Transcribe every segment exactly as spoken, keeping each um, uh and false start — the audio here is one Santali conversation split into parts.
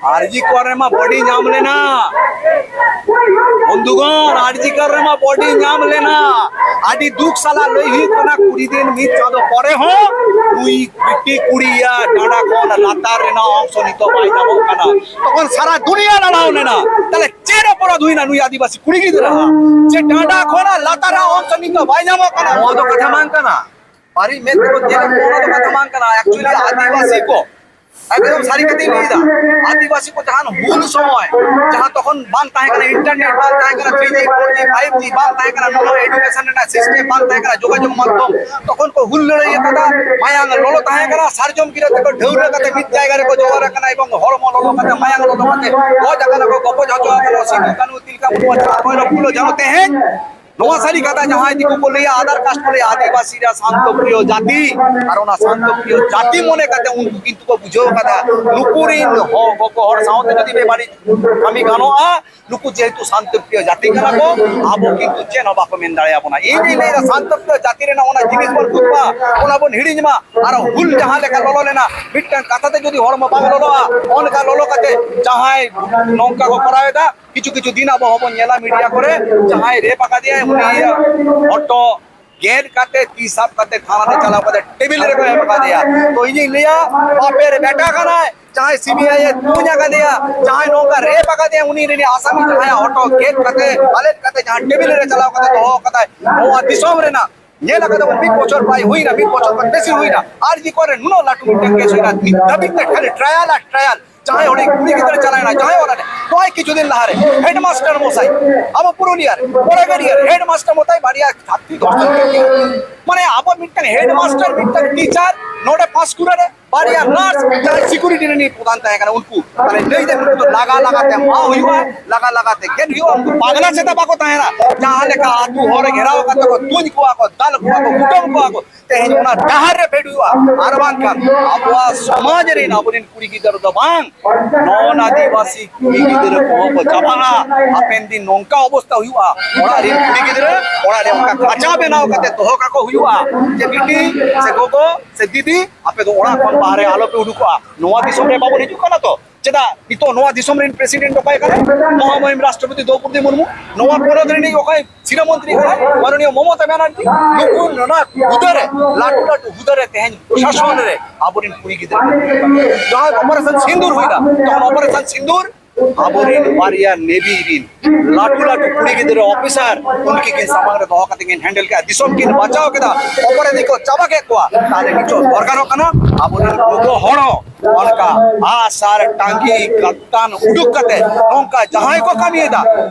ᱟᱨ ᱡᱤ ᱠᱚᱨ ᱨᱮᱢᱟ ᱵᱚᱰᱤ ᱧᱟᱢ ᱞᱮᱱᱟ᱾ ᱵᱚᱱᱫᱷᱩᱜᱚᱬ, ᱟᱨ ᱡᱤ ᱠᱚᱨ ᱨᱮᱢᱟ ᱵᱚᱰᱤ ᱧᱟᱢ ᱞᱮᱱᱟ᱾ ᱟᱹᱰᱤ ᱫᱩᱠ ᱥᱟᱞᱟᱜ ᱞᱟᱹᱭ ᱦᱩᱭᱩᱜ ᱠᱟᱱᱟ, ᱠᱩᱲᱤ ᱫᱤᱱ, ᱢᱤᱫ ᱪᱟᱸᱫᱚ ᱯᱚᱨᱮ ᱦᱚᱸ ᱱᱩᱭ ᱵᱤᱴᱤ ᱠᱩᱲᱤᱭᱟᱜ ᱰᱟᱸᱰᱟ ᱠᱷᱚᱱ ᱞᱟᱛᱟᱨ ᱨᱮᱱᱟᱜ ᱚᱝᱥᱚ ᱱᱤᱛᱚᱜ ᱵᱟᱭ ᱧᱟᱢᱚᱜ ᱠᱟᱱᱟ᱾ ᱛᱚᱠᱷᱚᱱ ᱥᱟᱨᱟ ᱫᱩᱱᱤᱭᱟᱹ ᱞᱟᱲᱟᱣ ᱞᱮᱱᱟ᱾ ᱛᱟᱦᱞᱮ ᱪᱮᱫ ᱚᱯᱚᱨᱟᱫᱷ ᱦᱩᱭᱱᱟ ᱱᱩᱭ ᱟᱹᱫᱤᱵᱟᱹᱥᱤ ᱠᱩᱲᱤ ᱜᱤᱫᱽᱨᱟᱹ ᱦᱟᱜ, ᱡᱮ ᱰᱟᱸᱰᱟ ᱠᱷᱚᱱᱟᱜ ᱞᱟᱛᱟᱨᱟᱜ ᱚᱝᱥᱚ ᱱᱤᱛᱚᱜ ᱵᱟᱭ ᱧᱟᱢᱚᱜ ᱠᱟᱱᱟ? ᱱᱚᱣᱟ ᱫᱚ ᱠᱟᱛᱷᱟ ᱵᱟᱝ ᱠᱟᱱᱟ᱾ ᱵᱟᱹᱲᱤᱡ ᱢᱮᱫ ᱛᱮᱠᱚ ᱧᱮᱞᱮᱫ ᱠᱚ, ᱚᱱᱟ ᱫᱚ ᱠᱟᱛᱷᱟ ᱵᱟᱝ ᱠᱟᱱᱟ᱾ Actually, ᱟᱹᱫᱤᱵᱟᱹᱥᱤ ᱠᱚ, ᱮᱠᱫᱚᱢ ᱥᱟᱹᱨᱤ ᱠᱟᱛᱷᱟᱧ ᱞᱟᱹᱭᱫᱟ, ᱟᱹᱫᱤᱵᱟᱹᱥᱤ ᱠᱚ ᱡᱟᱦᱟᱱ ᱦᱩᱞ ᱥᱚᱢᱚᱭ, ᱡᱟᱦᱟᱸ ᱛᱚᱠᱷᱚᱱ ᱵᱟᱝ ᱛᱟᱦᱮᱸ ᱠᱟᱱᱟ internet, ᱵᱟᱝ ᱛᱟᱦᱮᱸ ᱠᱟᱱᱟ three G, four G, five G, ᱵᱟᱝ ᱛᱟᱦᱮᱸ ᱠᱟᱱᱟ ᱱᱩᱱᱟᱹᱜ education ᱨᱮᱱᱟᱜ system, ᱵᱟᱝ ᱛᱟᱦᱮᱸ ᱠᱟᱱᱟ ᱡᱳᱜᱟᱡᱳᱜᱽ ᱢᱟᱫᱽᱫᱷᱚᱢ, ᱛᱚᱠᱷᱚᱱ ᱠᱚ ᱦᱩᱞ ᱞᱟᱹᱲᱦᱟᱹᱭ ᱟᱠᱟᱫᱟ, ᱢᱟᱭᱟᱝ ᱞᱚᱞᱚ ᱛᱟᱦᱮᱸ ᱠᱟᱱᱟ, ᱥᱟᱨᱡᱚᱢ ᱜᱤᱨᱟᱹ ᱛᱮᱠᱚ ᱰᱷᱟᱹᱣᱨᱟᱹ ᱠᱟᱛᱮ ᱢᱤᱫ ᱡᱟᱭᱜᱟ ᱨᱮᱠᱚ ᱡᱚᱦᱚᱨ ᱟᱠᱟᱱᱟ ᱮᱵᱚᱝ ᱦᱚᱲᱢᱚ ᱞᱚᱞᱚ ᱠᱟᱛᱮ ᱢᱟᱭᱟᱝ ᱞᱚᱞᱚ ᱠᱟᱛᱮ ᱜᱚᱡ ᱟᱠᱟᱱᱟ ᱠᱚ, ᱜᱚᱯᱚᱡ ᱦᱚᱪᱚ ᱟᱠᱟᱱᱟ ᱠᱚ ᱥᱤᱫᱩ, ᱠᱟᱹᱱᱦᱩ, ᱛᱤᱞᱠᱟᱹ ᱢᱩᱨᱢᱩ, ᱪᱟᱸᱫᱽ, ᱵᱷᱳᱭᱨᱚᱵ, ᱯᱷᱩᱞᱳ, ᱡᱷᱟᱱᱳ᱾ ᱛᱮᱦᱮᱧ ᱱᱚᱣᱟ ᱥᱟᱹᱨᱤ ᱠᱟᱛᱷᱟ, ᱡᱟᱦᱟᱸᱭ ᱫᱤᱠᱩ ᱠᱚ ᱞᱟᱹᱭᱟ other caste ᱠᱚ ᱞᱟᱹᱭᱟ ᱟᱹᱫᱤᱵᱟᱹᱥᱤ ᱨᱮ ᱥᱟᱱᱛᱚ ᱯᱨᱤᱭᱚ ᱡᱟᱹᱛᱤ, ᱟᱨ ᱚᱱᱟ ᱥᱟᱱᱛᱚ ᱯᱨᱤᱭᱚ ᱡᱟᱹᱛᱤ ᱢᱚᱱᱮ ᱠᱟᱛᱮ ᱩᱱᱠᱩ ᱠᱤᱱᱛᱩ ᱠᱚ ᱵᱩᱡᱷᱟᱹᱣ ᱠᱟᱫᱟ ᱱᱩᱠᱩ ᱨᱤᱱ ᱦᱚ-, ᱜᱚᱜᱚ ᱦᱚᱲ ᱥᱟᱶᱛᱮ ᱡᱩᱫᱤ ᱵᱮᱵᱟᱹᱲᱤᱡ ᱠᱟᱹᱢᱤ ᱜᱟᱱᱚᱜᱼᱟ, ᱱᱩᱠᱩ ᱡᱮᱦᱮᱛᱩ ᱥᱟᱱᱛᱚ ᱯᱨᱤᱭᱚ ᱡᱟᱹᱛᱤ ᱠᱟᱱᱟ ᱠᱚ, ᱟᱵᱚ ᱠᱤᱱᱛᱩ ᱪᱮᱫ ᱦᱚᱸ ᱵᱟᱠᱚ ᱢᱮᱱ ᱫᱟᱲᱮᱭᱟᱵᱚᱱᱟ᱾ ᱤᱧ ᱫᱩᱧ ᱞᱟᱹᱭᱫᱟ ᱥᱟᱱᱛᱚ ᱯᱨᱤᱭᱚ ᱡᱟᱹᱛᱤ ᱨᱮᱱᱟᱜ ᱚᱱᱟ ᱡᱤᱱᱤᱥ ᱵᱚᱱ ᱵᱩᱡᱽ ᱢᱟ, ᱚᱱᱟ ᱵᱚᱱ ᱦᱤᱲᱤᱧ ᱢᱟ᱾ ᱟᱨ ᱦᱩᱞ ᱡᱟᱦᱟᱸ ᱞᱮᱠᱟ ᱞᱚᱞᱚ ᱞᱮᱱᱟ, ᱢᱤᱫᱴᱟᱝ ᱠᱟᱛᱷᱟ ᱛᱮ ᱡᱩᱫᱤ ᱦᱚᱲᱢᱚ ᱵᱟᱝ ᱞᱚᱞᱚᱜᱼᱟ, ᱚᱱᱠᱟ ᱞᱚᱞᱚ ᱠᱟᱛᱮ ᱡᱟᱦᱟᱸᱭ ᱱᱚᱝᱠᱟ ᱠᱚ ᱠᱚᱨᱟᱣ ᱮᱫᱟ, ᱠᱤᱪᱷᱩ ᱠᱤᱪᱷᱩ ᱫᱤᱱ ᱟᱵᱚ ᱦᱚᱸᱵᱚᱱ ᱧᱮᱞᱟ media ᱠᱚᱨᱮ, ᱡᱟᱦᱟᱸᱭ rape ᱟᱠᱟᱫᱮᱭᱟᱭ ᱩᱱᱤ ᱦᱚᱴᱚᱜ ᱜᱮᱫ ᱠᱟᱛᱮ ᱛᱤ ᱥᱟᱵ ᱠᱟᱛᱮ ᱛᱷᱟᱱᱟ ᱨᱮ ᱪᱟᱞᱟᱣ ᱠᱟᱛᱮ table ᱨᱮᱠᱚ ᱮᱢ ᱟᱠᱟᱫᱮᱭᱟ᱾ ᱛᱚ ᱤᱧᱤᱧ ᱞᱟᱹᱭᱟ, ᱵᱟᱯᱮᱨ ᱵᱮᱴᱟ ᱠᱟᱱᱟᱭ, ᱡᱟᱦᱟᱸᱭ CBI ᱮ ᱛᱩᱧ ᱟᱠᱟᱫᱮᱭᱟ, ᱡᱟᱦᱟᱸᱭ ᱱᱚᱝᱠᱟ rape ᱟᱠᱟᱫᱮᱭᱟ ᱩᱱᱤ ᱨᱤᱱᱤᱡ ᱟᱥᱟᱢᱤ ᱡᱟᱦᱟᱸᱭᱟᱜ ᱦᱚᱴᱚᱜ ᱜᱮᱫ ᱠᱟᱛᱮ ᱟᱞᱮᱫ ᱠᱟᱛᱮ ᱡᱟᱦᱟᱸ table ᱨᱮ ᱪᱟᱞᱟᱣ ᱠᱟᱛᱮ ᱫᱚᱦᱚ ᱟᱠᱟᱫᱟᱭ, ᱱᱚᱣᱟ ᱫᱤᱥᱚᱢ ᱨᱮᱱᱟᱜ ᱧᱮᱞ ᱟᱠᱟᱫᱟ ᱵᱚᱱ, ᱢᱤᱫ ᱵᱚᱪᱷᱚᱨ ᱯᱨᱟᱭ ᱦᱩᱭᱱᱟ, ᱢᱤᱫ ᱵᱚᱪᱷᱚᱨ ᱠᱷᱚᱱ ᱵᱮᱥᱤ ᱦᱩᱭᱱᱟ᱾ ᱟᱨ ᱡᱤ ᱠᱚᱨᱮ ᱱᱩᱱᱟᱹᱜ ᱞᱟᱹᱴᱩ ᱢᱤᱫᱴᱟᱝ case ᱦᱩᱭᱱᱟ, ᱱᱤᱛ ᱫᱷᱟᱹᱵᱤᱡ ᱛᱮ ᱠᱷᱟᱹᱞᱤ trial ᱟᱨ trial᱾ ᱡᱟᱦᱟᱸᱭ ᱚᱸᱰᱮ ᱠᱩᱲᱤ ᱜᱤᱫᱽᱨᱟᱹ ᱪᱟᱞᱟᱣ ᱮᱱᱟ, ᱡᱟᱦᱟᱸᱭ ᱚᱲᱟᱜ ᱨᱮ, ᱱᱚᱜᱼᱚᱭ ᱠᱤᱪᱷᱩ ᱫᱤᱱ ᱞᱟᱦᱟᱨᱮ headmaster ᱢᱚᱥᱟᱭ, ᱟᱵᱚ ᱯᱩᱨᱩᱞᱤᱭᱟ ᱨᱮ, ᱠᱚᱲᱟᱜᱟᱹᱲᱤᱭᱟᱹ ᱨᱮ headmaster ᱢᱚᱥᱟᱭ ᱵᱟᱨᱭᱟ ᱪᱷᱟᱛᱨᱤ ᱫᱷᱚᱨᱥᱚᱱ ᱠᱮᱫ ᱠᱤᱱᱟ᱾ ᱢᱟᱱᱮ ᱟᱵᱚ ᱢᱤᱫᱴᱟᱝ headmaster, ᱢᱤᱫᱴᱟᱝ teacher, ᱱᱚᱰᱮ ᱯᱟᱸᱥᱠᱩᱲᱟ ᱨᱮ ᱵᱟᱨᱭᱟ nurse, ᱡᱟᱦᱟᱸᱭ security ᱨᱤᱱᱤᱡ ᱯᱨᱚᱫᱷᱟᱱ ᱛᱟᱦᱮᱸ ᱠᱟᱱᱟ, ᱩᱱᱠᱩ ᱢᱟᱱᱮ ᱞᱟᱹᱭ ᱫᱟ ᱱᱩᱠᱩ ᱫᱚ ᱞᱟᱜᱟ ᱞᱟᱜᱟ ᱛᱮ ᱢᱟᱜ ᱦᱩᱭᱩᱜᱼᱟ, ᱞᱟᱜᱟ ᱞᱟᱜᱟ ᱛᱮ ᱜᱮᱫ ᱦᱩᱭᱩᱜᱼᱟ, ᱩᱱᱠᱩ ᱯᱟᱜᱽᱞᱟ ᱪᱮᱛᱟ ᱵᱟᱠᱚ ᱛᱟᱦᱮᱱᱟ᱾ ᱡᱟᱦᱟᱸ ᱞᱮᱠᱟ ᱟᱹᱛᱩ ᱦᱚᱲ ᱨᱮ ᱜᱷᱮᱨᱟᱣ ᱠᱟᱛᱮ ᱠᱚ ᱛᱩᱧ ᱠᱚᱣᱟ ᱠᱚ, ᱫᱟᱞ ᱠᱚᱣᱟ ᱠᱚ, ᱠᱩᱴᱟᱹᱢ ᱠᱚᱣᱟ ᱠᱚ, ᱛᱮᱦᱮᱧ ᱚᱱᱟ ᱰᱟᱦᱟᱨ ᱨᱮ ᱯᱷᱮᱰ ᱦᱩᱭᱩᱜᱼᱟ᱾ ᱟᱨ ᱵᱟᱝᱠᱷᱟᱱ ᱟᱵᱚᱣᱟᱜ ᱥᱚᱢᱟᱡᱽ ᱨᱮᱱ ᱟᱵᱚᱨᱮᱱ ᱠᱩᱲᱤ ᱜᱤᱫᱽᱨᱟᱹ ᱫᱚ ᱵᱟᱝ, ᱱᱚᱜᱼᱚ ᱱᱟ ᱟᱹᱫᱤᱵᱟᱹᱥᱤ ᱠᱩᱲᱤ ᱜᱤᱫᱽᱨᱟᱹ ᱠᱚᱦᱚᱸ ᱠᱚ ᱪᱟᱵᱟᱜᱼᱟ᱾ ᱦᱟᱯᱮᱱ ᱫᱤᱱ ᱱᱚᱝᱠᱟ ᱚᱵᱚᱥᱛᱟ ᱦᱩᱭᱩᱜᱼᱟ, ᱚᱲᱟᱜ ᱨᱮᱱ ᱠᱩᱲᱤ ᱜᱤᱫᱽᱨᱟᱹ ᱚᱲᱟᱜ ᱨᱮ ᱚᱱᱠᱟ ᱠᱟᱪᱟ ᱵᱮᱱᱟᱣ ᱠᱟᱛᱮ ᱫᱚᱦᱚ ᱠᱟᱠᱚ ᱦᱩᱭᱩᱜᱼᱟ ᱡᱮ, "ᱵᱤᱴᱤ ᱥᱮ ᱜᱚᱜᱚ ᱥᱮ ᱫᱤᱫᱤ, ᱟᱯᱮ ᱫᱚ ᱚᱲᱟᱜ ᱠᱷᱚᱱ ᱵᱟᱦᱨᱮ ᱟᱞᱚᱯᱮ ᱩᱰᱩᱠᱚᱜᱼᱟ, ᱱᱚᱣᱟ ᱫᱤᱥᱚᱢ ᱨᱮ ᱵᱟᱵᱚᱱ ᱦᱤᱡᱩᱜ ᱠᱟᱱᱟ ᱛᱚ?" ᱪᱮᱫᱟᱜ ᱱᱤᱛᱚᱜ ᱱᱚᱣᱟ ᱫᱤᱥᱚᱢ ᱨᱮᱱ ᱯᱨᱮᱥᱤᱰᱮᱱᱴ ᱚᱠᱚᱭ ᱠᱟᱱᱟᱭ? ᱢᱚᱦᱟᱢᱚᱦᱤᱢ ᱨᱟᱥᱴᱨᱚᱯᱚᱛᱤ ᱫᱨᱚᱣᱯᱚᱫᱤ ᱢᱩᱨᱢᱩ᱾ ᱱᱚᱣᱟ ᱯᱚᱱᱚᱛ ᱨᱤᱱᱤᱡ ᱚᱠᱚᱭ ᱥᱤᱨᱟᱹ ᱢᱚᱱᱛᱨᱤ ᱠᱟᱱᱟᱭ? ᱢᱟᱱᱚᱱᱤᱭᱚ ᱢᱚᱢᱚᱛᱟ ᱵᱟᱱᱟᱨᱡᱤ᱾ ᱱᱩᱠᱩ ᱱᱚᱣᱟ ᱦᱩᱫᱟᱹ ᱨᱮ, ᱞᱟᱹᱴᱩ ᱞᱟᱹᱴᱩ ᱦᱩᱫᱟᱹ ᱨᱮ ᱛᱮᱦᱮᱧ ᱯᱨᱚᱥᱟᱥᱚᱱ ᱨᱮ ᱟᱵᱚᱨᱮᱱ ᱠᱩᱲᱤ ᱜᱤᱫᱽᱨᱟᱹ ᱠᱚ ᱠᱟᱹᱢᱤ ᱠᱟᱱᱟ᱾ ᱡᱟᱦᱟᱸ ᱚᱯᱟᱨᱮᱥᱚᱱ ᱥᱤᱸᱫᱩᱨ ᱦᱩᱭᱱᱟ, ᱛᱚᱠᱷᱚᱱ ᱚᱯᱟᱨᱮᱥᱚᱱ ᱥᱤᱸᱫᱩᱨ ᱟᱵᱚᱨᱮᱱ ᱵᱟᱨᱭᱟ ᱱᱮᱵᱤ ᱨᱤᱱ ᱞᱟᱹᱴᱩ ᱞᱟᱹᱴᱩ ᱠᱩᱲᱤ ᱜᱤᱫᱽᱨᱟᱹ ᱚᱯᱷᱤᱥᱟᱨ ᱩᱱᱠᱤᱱ ᱥᱟᱢᱟᱝ ᱨᱮ ᱫᱚᱦᱚ ᱠᱟᱛᱮ ᱠᱤᱱ ᱦᱮᱱᱰᱮᱞ ᱠᱮᱫᱟ, ᱫᱤᱥᱚᱢ ᱠᱤᱱ ᱵᱟᱸᱪᱟᱣ ᱠᱮᱫᱟ, ᱚᱯᱚᱨᱟᱫᱷᱤ ᱠᱚ ᱪᱟᱵᱟ ᱠᱮᱫ ᱠᱚᱣᱟ᱾ ᱛᱟᱦᱞᱮ ᱱᱤᱛᱚᱜ ᱫᱚᱨᱠᱟᱨᱚᱜ ᱠᱟᱱᱟ ᱟᱵᱚᱨᱮᱱ ᱜᱚᱜᱚ ᱦᱚᱲ ᱦᱚᱸ ᱚᱱᱠᱟ ᱟᱜᱼᱥᱟᱨ ᱴᱟᱸᱜᱤ ᱠᱟᱯᱛᱟᱱ ᱩᱰᱩᱠ ᱠᱟᱛᱮ ᱱᱚᱝᱠᱟ ᱡᱟᱦᱟᱸᱭ ᱠᱚ ᱠᱟᱹᱢᱤᱭᱮᱫᱟ,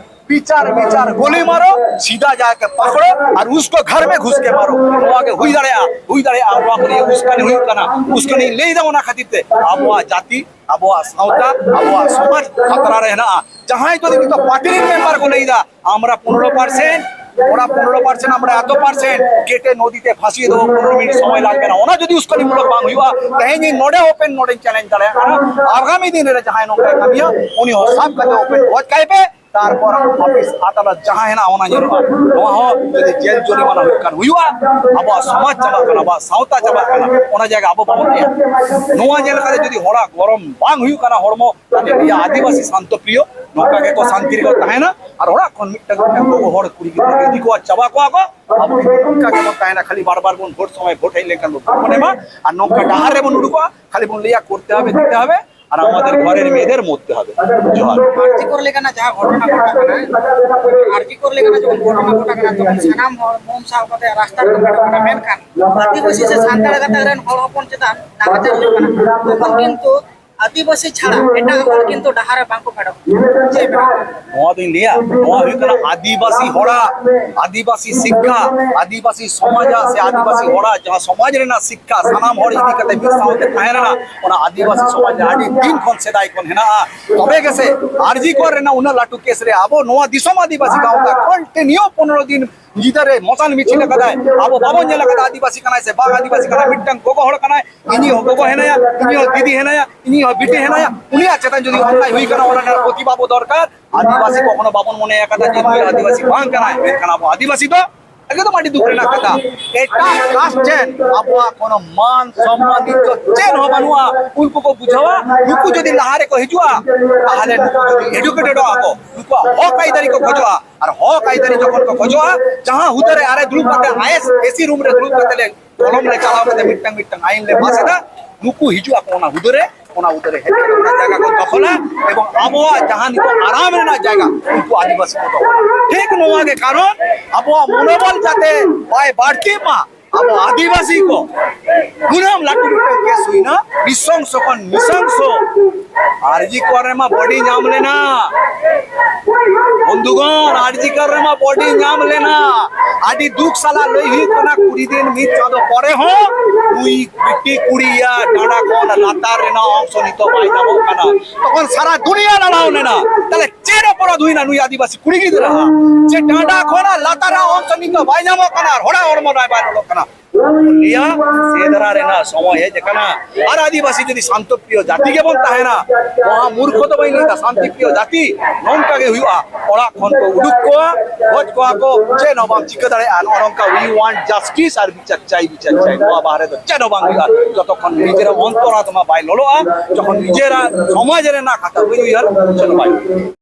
ᱵᱤᱪᱟᱨ ᱵᱤᱪᱟᱨ ᱜᱳᱞᱤ ᱢᱟᱨᱚ, ᱥᱤᱫᱷᱟ ᱡᱟᱠᱮ ᱯᱟᱠᱲᱚ ᱟᱨ ᱩᱥᱠᱚ ᱜᱷᱟᱨ ᱢᱮ ᱜᱷᱩᱥ ᱠᱮ ᱢᱟᱨᱚ᱾ ᱱᱚᱣᱟ ᱜᱮ ᱦᱩᱭ ᱫᱟᱲᱮᱭᱟᱜᱼᱟ, ᱦᱩᱭ ᱫᱟᱲᱮᱭᱟᱜᱼᱟ᱾ ᱱᱚᱣᱟ ᱠᱚ ᱱᱤᱭᱮ ᱩᱥᱠᱟᱹᱱᱤ ᱦᱩᱭᱩᱜ ᱠᱟᱱᱟ, ᱩᱥᱠᱟᱹᱱᱤᱧ ᱞᱟᱹᱭ ᱮᱫᱟ ᱚᱱᱟ ᱠᱷᱟᱹᱛᱤᱨ ᱛᱮ ᱟᱵᱚᱣᱟᱜ ᱡᱟᱹᱛᱤ, ᱟᱵᱚᱣᱟᱜ ᱥᱟᱶᱛᱟ, ᱟᱵᱚᱣᱟᱜ ᱥᱚᱢᱟᱡᱽ ᱠᱷᱟᱛᱨᱟ ᱨᱮ ᱦᱮᱱᱟᱜᱼᱟ᱾ ᱡᱟᱦᱟᱸᱭ ᱡᱩᱫᱤ ᱱᱤᱛᱚᱜ ᱯᱟᱨᱴᱤ ᱨᱮᱱ ᱢᱮᱢᱵᱟᱨ ᱠᱚ ᱞᱟᱹᱭ ᱮᱫᱟ, আমরা পনেরো পার্সেন্ট, ওরা পনেরো পার্সেন্ট, আমরা এত পার্সেন্ট, কেটে নদীতে ভাসিয়ে দেবো, পনেরো মিনিট সময় লাগবে না, ᱚᱱᱟ ᱡᱩᱫᱤ ᱩᱥᱠᱟᱹᱱᱤ ᱢᱩᱞᱚᱠ ᱵᱟᱝ ᱦᱩᱭᱩᱜᱼᱟ, ᱛᱮᱦᱮᱧ ᱤᱧ ᱱᱚᱰᱮ ᱳᱯᱮᱱ ᱱᱚᱰᱮᱧ ᱪᱮᱞᱮᱧᱡᱽ ᱫᱟᱲᱮᱭᱟᱜ ᱠᱟᱱᱟ, ᱟᱜᱟᱢᱤ ᱫᱤᱱ ᱨᱮ ᱡᱟᱦᱟᱸᱭ ᱱᱚᱝᱠᱟᱭ ᱠᱟᱹᱢᱤᱭᱟ, ᱩᱱᱤ ᱦᱚᱸ ᱥᱟᱵ ᱠᱟᱛᱮ ᱳᱯᱮᱱ ᱜᱚᱡ ᱠᱟᱭ ᱯᱮ᱾ ᱛᱟᱨᱯᱚᱨ ᱚᱯᱷᱤᱥ ᱟᱫᱟᱞᱚᱛ ᱡᱟᱦᱟᱸ ᱦᱮᱱᱟᱜ ᱚᱱᱟ ᱧᱮᱞᱚᱜᱼᱟ᱾ ᱱᱚᱣᱟ ᱦᱚᱸ ᱡᱩᱫᱤ ᱡᱮᱞ ᱡᱚᱨᱤᱢᱟᱱᱟ ᱦᱩᱭᱩᱜ ᱠᱷᱟᱱ ᱦᱩᱭᱩᱜᱼᱟ᱾ ᱟᱵᱚᱣᱟᱜ ᱥᱚᱢᱟᱡᱽ ᱪᱟᱵᱟᱜ ᱠᱟᱱᱟ, ᱟᱵᱚᱣᱟᱜ ᱥᱟᱶᱛᱟ ᱪᱟᱵᱟᱜ ᱠᱟᱱᱟ, ᱚᱱᱟ ᱡᱟᱭᱜᱟ ᱟᱵᱚ ᱵᱟᱵᱚᱱ ᱧᱮᱞ᱾ ᱱᱚᱣᱟ ᱧᱮᱞ ᱠᱟᱛᱮ ᱡᱩᱫᱤ ᱦᱚᱲᱟᱜ ᱜᱚᱨᱚᱢ ᱵᱟᱝ ᱦᱩᱭᱩᱜ ᱠᱟᱱᱟ, ᱦᱚᱲᱢᱚ ᱛᱟᱦᱞᱮ ᱱᱤᱭᱟᱹ ᱟᱹᱫᱤᱵᱟᱹᱥᱤ ᱥᱟᱱᱛᱚ ᱯᱨᱤᱭᱚ ᱱᱚᱝᱠᱟ ᱜᱮᱠᱚ ᱥᱟᱱᱛᱤ ᱨᱮᱠᱚ ᱛᱟᱦᱮᱱᱟ᱾ ᱟᱨ ᱚᱲᱟᱜ ᱠᱷᱚᱱ ᱢᱤᱫᱴᱟᱝ ᱢᱤᱫᱴᱟᱝ ᱜᱚᱜᱚ ᱦᱚᱲ ᱠᱩᱲᱤ ᱜᱤᱫᱽᱨᱟᱹ ᱠᱚ ᱤᱫᱤ ᱠᱚᱣᱟ, ᱪᱟᱵᱟ ᱠᱚᱣᱟ ᱠᱚ᱾ ᱟᱵᱚ ᱡᱩᱫᱤ ᱱᱚᱝᱠᱟ ᱜᱮᱵᱚᱱ ᱛᱟᱦᱮᱱᱟ, ᱠᱷᱟᱹᱞᱤ ᱵᱟᱨ ᱵᱟᱨ ᱵᱚᱱ ᱵᱷᱳᱴ ᱥᱚᱢᱚᱭ ᱵᱷᱳᱴ ᱦᱮᱡ ᱞᱮᱱᱠᱷᱟᱱ ᱵᱚᱱ ᱵᱷᱳᱴ ᱵᱚᱱ ᱮᱢᱟ ᱟᱨ ᱱᱚᱝᱠᱟ ᱰᱟᱦᱟᱨ ᱨᱮᱵᱚᱱ ᱩᱰᱩᱠᱚᱜᱼᱟ, ᱠᱷᱟᱹᱞᱤ ᱵᱚᱱ ᱞᱟᱹᱭᱟ ᱠᱚᱨᱛᱮ ᱦᱚᱵᱮ, ᱫᱤᱛᱮ ᱦᱚᱵᱮ, ᱟᱨ ᱟᱢᱟᱫᱮᱨ ᱜᱷᱚᱨᱮᱨ ᱢᱮᱭᱮᱫᱮᱨ ᱢᱚᱨᱛᱮ ᱦᱚᱵᱮ᱾ ᱡᱚᱦᱟᱨ᱾ ᱟᱨ ᱡᱤ ᱠᱚᱨ ᱞᱮᱠᱟᱱᱟᱜ ᱡᱟᱦᱟᱸ ᱜᱷᱚᱴᱚᱱᱟ ᱜᱷᱚᱴᱟᱜ ᱠᱟᱱᱟ, ᱟᱨ ᱡᱤ ᱠᱚᱨ ᱞᱮᱠᱟᱱᱟᱜ ᱡᱚᱠᱷᱚᱱ ᱜᱷᱚᱴᱚᱱᱟ ᱜᱷᱚᱴᱟᱜ ᱠᱟᱱᱟ, ᱛᱚᱠᱷᱚᱱ ᱥᱟᱱᱟᱢ ᱦᱚᱲ ᱢᱚᱢ ᱥᱟᱶ ᱠᱟᱛᱮ ᱨᱟᱥᱛᱟ ᱨᱮᱠᱚ ᱩᱰᱩᱠ ᱠᱟᱱᱟ, ᱢᱮᱱᱠᱷᱟᱱ ᱟᱹᱫᱤᱵᱟᱹᱥᱤ ᱥᱮ ᱥᱟᱱᱛᱟᱲ ᱜᱟᱛᱟᱠ ᱨᱮᱱ ᱦᱚᱲ ᱦᱚᱯᱚᱱ ᱪᱮᱛᱟᱱ ᱱᱟᱦᱟᱪᱟᱨ ᱦᱩᱭᱩᱜ ᱠᱟᱱᱟ, ᱛᱚᱠᱷᱚᱱ ᱠᱤᱱᱛᱩ ᱟᱹᱫᱤᱵᱟᱹᱥᱤ ᱪᱷᱟᱲᱟ ᱮᱴᱟᱜ ᱦᱚᱲ ᱠᱤᱱᱛᱩ ᱰᱟᱦᱟᱨ ᱨᱮ ᱵᱟᱝᱠᱚ ᱯᱷᱮᱰᱚᱜ ᱠᱟᱱᱟ᱾ ᱪᱮᱫ ᱢᱮᱱᱟ? ᱱᱚᱣᱟ ᱫᱚᱧ ᱞᱟᱹᱭᱟ, ᱱᱚᱣᱟ ᱦᱩᱭᱩᱜ ᱠᱟᱱᱟ ᱟᱹᱫᱤᱵᱟᱹᱥᱤ ᱦᱚᱲᱟᱜ, ᱟᱹᱫᱤᱵᱟᱹᱥᱤ ᱥᱤᱠᱠᱷᱟ, ᱟᱹᱫᱤᱵᱟᱹᱥᱤ ᱥᱚᱢᱟᱡᱽ ᱥᱮ ᱟᱹᱫᱤᱵᱟᱹᱥᱤ ᱦᱚᱲᱟᱜ ᱡᱟᱦᱟᱸ ᱥᱚᱢᱟᱡᱽ ᱨᱮᱱᱟᱜ ᱥᱤᱠᱠᱷᱟ, ᱥᱟᱱᱟᱢ ᱦᱚᱲ ᱤᱫᱤ ᱠᱟᱛᱮ ᱢᱤᱫ ᱥᱟᱶᱛᱮ ᱛᱟᱦᱮᱸ ᱨᱮᱱᱟᱜ, ᱚᱱᱟ ᱟᱹᱫᱤᱵᱟᱹᱥᱤ ᱥᱚᱢᱟᱡᱽ ᱨᱮ ᱟᱹᱰᱤ ᱫᱤᱱ ᱠᱷᱚᱱ ᱥᱮᱫᱟᱭ ᱠᱷᱚᱱ ᱦᱮᱱᱟᱜᱼᱟ᱾ ᱛᱚᱵᱮ ᱜᱮᱥᱮ ᱟᱨ ᱡᱤ ᱠᱚᱨ ᱨᱮᱱᱟᱜ ᱩᱱᱟᱹᱜ ᱞᱟᱹᱴᱩ ᱠᱮᱥ ᱨᱮ ᱟᱵᱚ ᱱᱚᱣᱟ ᱫᱤᱥᱚᱢ ᱟᱹᱫᱤᱵᱟᱹᱥᱤ ᱜᱟᱶᱛᱟ ᱠᱚᱱᱴᱤᱱᱤᱭᱩ ᱯᱚᱱᱨᱚ ᱫᱤᱱ ᱧᱤᱫᱟᱹ ᱨᱮ ᱢᱚᱥᱟᱞ ᱢᱤᱪᱷᱤᱞ ᱟᱠᱟᱫᱟᱭ᱾ ᱟᱵᱚ ᱵᱟᱵᱚᱱ ᱧᱮᱞ ᱟᱠᱟᱫᱟ ᱟᱹᱫᱤᱵᱟᱹᱥᱤ ᱠᱟᱱᱟᱭ ᱥᱮ ᱵᱟᱝ ᱟᱹᱫᱤᱵᱟᱹᱥᱤ ᱠᱟᱱᱟᱭ, ᱢᱤᱫᱴᱟᱝ ᱜᱚᱜᱚ ᱦᱚᱲ ᱠᱟᱱᱟᱭ, ᱤᱧᱤᱡ ᱦᱚᱸ ᱜᱚᱜᱚ ᱦᱮᱱᱟᱭᱟ, ᱤᱧᱤᱡ ᱦᱚᱸ ᱫᱤᱫᱤ ᱦᱮᱱᱟᱭᱟ, ᱤᱧᱤᱡ ᱦᱚᱸ ᱵᱤᱴᱤ ᱦᱮᱱᱟᱭᱟ, ᱩᱱᱤᱭᱟᱜ ᱪᱮᱛᱟᱱ ᱡᱩᱫᱤ ᱚᱱᱱᱟᱭ ᱦᱩᱭ ᱠᱟᱱᱟ, ᱚᱱᱟ ᱨᱮᱱᱟᱜ ᱯᱨᱚᱛᱤᱵᱟᱫ ᱫᱚᱨᱠᱟᱨ᱾ ᱟᱹᱫᱤᱵᱟᱹᱥᱤ ᱠᱚ ᱠᱚᱠᱷᱚᱱᱳ ᱵᱟᱵᱚᱱ ᱢᱚᱱᱮ ᱟᱠᱟᱫᱟ ᱡᱮ ᱱᱩᱭ ᱟᱹᱫᱤᱵᱟᱹᱥᱤ ᱵᱟᱝ ᱠᱟᱱᱟᱭ, ᱢᱮᱱᱠᱷᱟᱱ ᱟᱵᱚ ᱟᱹᱫᱤᱵᱟᱹᱥᱤ ᱫᱚ ᱮᱠᱫᱚᱢ ᱟᱹᱰᱤ ᱫᱩᱠ ᱨᱮᱱᱟᱜ ᱠᱟᱛᱷᱟ᱾ ᱮᱴᱟᱜ ᱠᱟᱥᱴ ᱴᱷᱮᱱ ᱟᱵᱚᱣᱟᱜ ᱠᱳᱱᱳ ᱢᱟᱱ ᱥᱚᱢᱢᱟᱱ ᱤᱡᱡᱚᱛ ᱪᱮᱫ ᱦᱚᱸ ᱵᱟᱹᱱᱩᱜᱼᱟ᱾ ᱩᱱᱠᱩ ᱠᱚ ᱵᱩᱡᱷᱟᱹᱣᱟ, ᱱᱩᱠᱩ ᱡᱩᱫᱤ ᱞᱟᱦᱟ ᱨᱮᱠᱚ ᱦᱤᱡᱩᱜᱼᱟ, ᱛᱟᱦᱚᱞᱮ ᱱᱩᱠᱩ ᱡᱩᱫᱤ ᱮᱰᱩᱠᱮᱴᱮᱰᱚᱜᱼᱟ ᱠᱚ, ᱱᱩᱠᱩᱣᱟᱜ ᱦᱚᱠ ᱟᱹᱭᱫᱟᱹᱨᱤ ᱠᱚ ᱠᱷᱚᱡᱚᱜᱼᱟ᱾ ᱟᱨ ᱦᱚᱠ ᱟᱹᱭᱫᱟᱹᱨᱤ ᱡᱚᱠᱷᱚᱱ ᱠᱚ ᱠᱷᱚᱡᱚᱜᱼᱟ, ᱡᱟᱦᱟᱸ ᱦᱩᱫᱟᱹ ᱨᱮ ᱟᱨᱮ ᱫᱩᱲᱩᱵ ᱠᱟᱛᱮ, ᱟᱭᱮᱥ ᱮᱥᱤ ᱨᱩᱢ ᱨᱮ ᱫᱩᱲᱩᱵ ᱠᱟᱛᱮ ᱞᱮ ᱠᱚᱞᱚᱢ ᱞᱮ ᱪᱟᱞᱟᱣ ᱠᱟᱛᱮ ᱢᱤᱫᱴᱟᱝ ᱢᱤᱫᱴᱟᱝ ᱟᱭᱤᱱ ᱞᱮ ᱯᱟᱥ ᱮᱫᱟ, ᱱᱩᱠᱩ ᱦᱤᱡᱩᱜ ᱟᱠᱚ ᱚᱱᱟ ᱦᱩᱫᱟᱹ ᱨᱮ, ᱚᱱᱟ ᱦᱩᱫᱟᱹ ᱨᱮ ᱦᱮᱡ ᱠᱟᱛᱮ ᱚᱱᱟ ᱡᱟᱭᱜᱟ ᱠᱚ ᱫᱚᱠᱷᱚᱞᱟ ᱮᱵᱚᱝ ᱟᱵᱚᱣᱟᱜ ᱡᱟᱦᱟᱸ ᱱᱤᱛᱚᱜ ᱟᱨᱟᱢ ᱨᱮᱱᱟᱜ ᱡᱟᱭᱜᱟ ᱩᱱᱠᱩ ᱟᱹᱫᱤᱵᱟᱹᱥᱤ ᱠᱚ ᱫᱚᱠᱷᱚᱞᱟ᱾ ᱴᱷᱤᱠ ᱱᱚᱣᱟ ᱜᱮ ᱠᱟᱨᱚᱱ, ᱟᱵᱚᱣᱟᱜ ᱢᱚᱱᱳᱵᱚᱞ ᱡᱟᱛᱮ ᱵᱟᱭ ᱵᱟᱹᱲᱛᱤᱜ ᱢᱟ, ᱟᱵᱚ ᱟᱹᱫᱤᱵᱟᱹᱥᱤ ᱠᱚ ᱱᱩᱱᱟᱹᱜ ᱞᱟᱹᱴᱩ ᱢᱤᱫᱴᱟᱝ ᱠᱮᱥ ᱦᱩᱭᱱᱟ, ᱱᱤᱥᱚᱝᱥᱚ ᱠᱷᱚᱱ ᱱᱤᱥᱚᱝᱥᱚ᱾ ᱟᱨᱡᱤ ᱠᱚᱨ ᱨᱮᱢᱟ ᱵᱚᱰᱤ ᱧᱟᱢ ᱞᱮᱱᱟ, ᱵᱚᱱᱫᱷᱩᱜᱚᱬ, ᱟᱨᱡᱤ ᱠᱚᱨ ᱨᱮᱢᱟ ᱵᱚᱰᱤ ᱧᱟᱢ ᱞᱮᱱᱟ᱾ ᱟᱹᱰᱤ ᱫᱩᱠ ᱥᱟᱞᱟᱜ ᱞᱟᱹᱭ ᱦᱩᱭᱩᱜ ᱠᱟᱱᱟ, ᱠᱩᱲᱤ ᱫᱤᱱ ᱢᱤᱫ ᱪᱟᱸᱫᱚ ᱯᱚᱨᱮ ᱦᱚᱸ ᱱᱩᱭ ᱵᱤᱴᱤ ᱠᱩᱲᱤᱭᱟᱜ ᱰᱟᱸᱰᱟ ᱠᱷᱚᱱ ᱞᱟᱛᱟᱨ ᱨᱮᱱᱟᱜ ᱚᱝᱥᱚ ᱱᱤᱛᱚᱜ ᱵᱟᱭ ᱧᱟᱢᱚᱜ ᱠᱟᱱᱟ᱾ ᱛᱚᱠᱷᱚᱱ ᱥᱟᱨᱟ ᱫᱩᱱᱤᱭᱟᱹ ᱞᱟᱲᱟᱣ ᱞᱮᱱᱟ, ᱛᱟᱦᱞᱮ ᱪᱮᱫ ᱚᱯᱚᱨᱟᱫᱷ ᱦᱩᱭᱱᱟ ᱱᱩᱭ ᱟᱹᱫᱤᱵᱟᱹᱥᱤ ᱠᱩᱲᱤ ᱜᱤᱫᱽᱨᱟᱹ ᱦᱟᱜ? ᱪᱮᱫ ᱰᱟᱸᱰᱟ ᱠᱷᱚᱱᱟᱜ ᱞᱟᱛᱟᱨ ᱨᱮᱱᱟᱜ ᱚᱝᱥᱚ ᱱᱤᱛᱚᱜ ᱵᱟᱭ ᱧᱟᱢᱚᱜ ᱠᱟᱱᱟ ᱟᱨ ᱦᱚᱲᱟᱜ ᱦᱚᱲᱢᱚ ᱨᱮ ᱵᱟᱭ ᱵᱚᱞᱚᱜ ᱠᱟᱱᱟ? ᱱᱤᱭᱟᱹ ᱥᱮᱫᱽᱨᱟ ᱨᱮᱱᱟᱜ ᱥᱚᱢᱚᱭ ᱦᱮᱡ ᱟᱠᱟᱱᱟ᱾ ᱟᱨ ᱟᱹᱫᱤᱵᱟᱹᱥᱤ ᱡᱩᱫᱤ ᱥᱟᱱᱛᱚ ᱯᱨᱤᱭᱚ ᱡᱟᱹᱛᱤ ᱜᱮᱵᱚᱱ ᱛᱟᱦᱮᱱᱟ, ᱢᱚᱦᱟ ᱢᱩᱨᱠᱷᱚ ᱫᱚ ᱵᱟᱹᱧ ᱞᱟᱹᱭᱫᱟ, ᱥᱟᱱᱛᱤ ᱯᱨᱤᱭᱚ ᱡᱟᱹᱛᱤ ᱱᱚᱝᱠᱟ ᱜᱮ ᱦᱩᱭᱩᱜᱼᱟ᱾ ᱚᱲᱟᱜ ᱠᱷᱚᱱ ᱠᱚ ᱩᱰᱩᱠ ᱠᱚᱣᱟ, ᱜᱚᱡ ᱠᱚᱣᱟ ᱠᱚ, ᱪᱮᱫ ᱦᱚᱸ ᱵᱟᱢ ᱪᱤᱠᱟᱹ ᱫᱟᱲᱮᱭᱟᱜᱼᱟ᱾ ᱱᱚᱜᱼᱚ ᱱᱚᱝᱠᱟ we want justice ᱟᱨ ᱵᱤᱪᱟᱨ ᱪᱟᱭ, ᱵᱤᱪᱟᱨ ᱪᱟᱭ, ᱱᱚᱣᱟ ᱵᱟᱦᱨᱮ ᱫᱚ ᱪᱮᱫ ᱦᱚᱸ ᱵᱟᱝ ᱦᱩᱭᱩᱜᱼᱟ᱾ ᱡᱚᱛᱚᱠᱷᱚᱱ ᱱᱤᱡᱮᱨᱟᱜ ᱚᱱᱛᱚᱨ ᱟᱛᱢᱟ ᱵᱟᱭ ᱞᱚᱞᱚᱜᱼᱟ, ᱡᱚᱠᱷᱚᱱ ᱱᱤᱡᱮᱨᱟᱜ ᱥᱚᱢᱟᱡᱽ ᱨᱮᱱᱟᱜ ᱠᱟᱛᱷᱟ ᱵᱟᱹᱧ ᱩᱭᱦᱟᱹᱨ, ᱪᱮᱫ ᱦᱚᱸ ᱵᱟᱭ ᱦᱩᱭᱩᱜᱼᱟ᱾